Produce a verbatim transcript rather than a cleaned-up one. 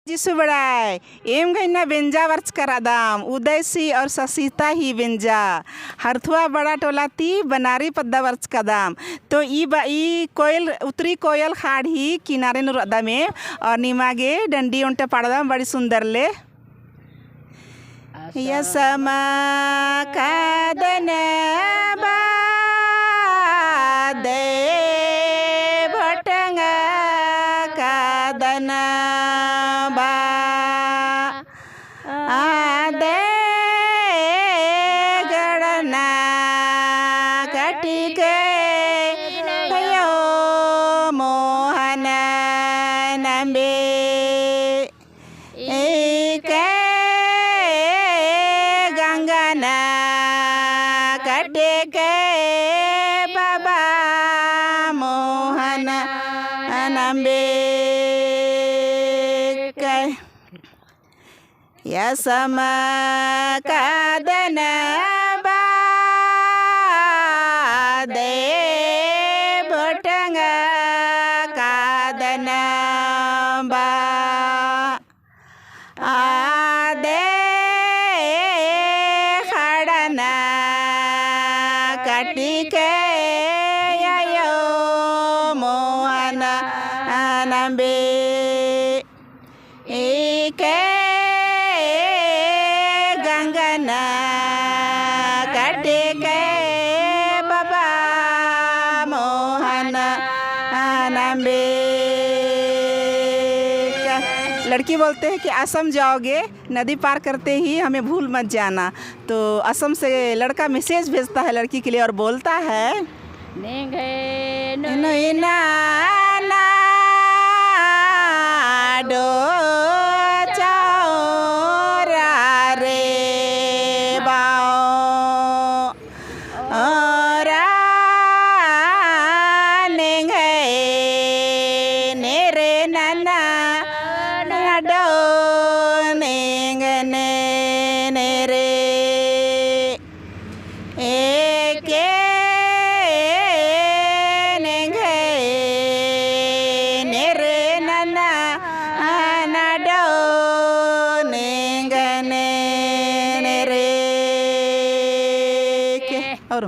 जिसु बड़ाय, एम गा इन्ना बेंजा बरचका रअदम, उदयसी और ससिता ही बेंजा, हरथुआ बड़ा टोला ती बनारी पद्दा बरचकादम। तो ई बा-, ई कोयल, उत्तरी कोयल ख़ाड़ ही किनारे नू रअदम एम, और निमा गे डंडी ओन्टा पाड़दम बड़ी सुंदर ले। यसमा कादन बा, दे भोटंगा कादन बा, आदे गड़ना कटिके यो मोहन नम्बे। एके गंगना कटेके बाबा मोहन नम्बे। यसमा कादन बा, दे भोटंगा कादन बा। आदे खड़ना कटिके यो मोहन नम्बे। एके गंगना कटिके बाबा मोहन नम्बे। लड़की बोलते हैं कि असम जाओगे, नदी पार करते ही हमें भूल मत जाना। तो असम से लड़का मैसेज भेजता है लड़की के लिए और बोलता है, निंगे नुइना ना डो चौरा रे बाओ। ओरा निंगे नेरे नना, नडो निंगने नेरे। एके निंगे नेरे नना, नडो निंगने नेरे। और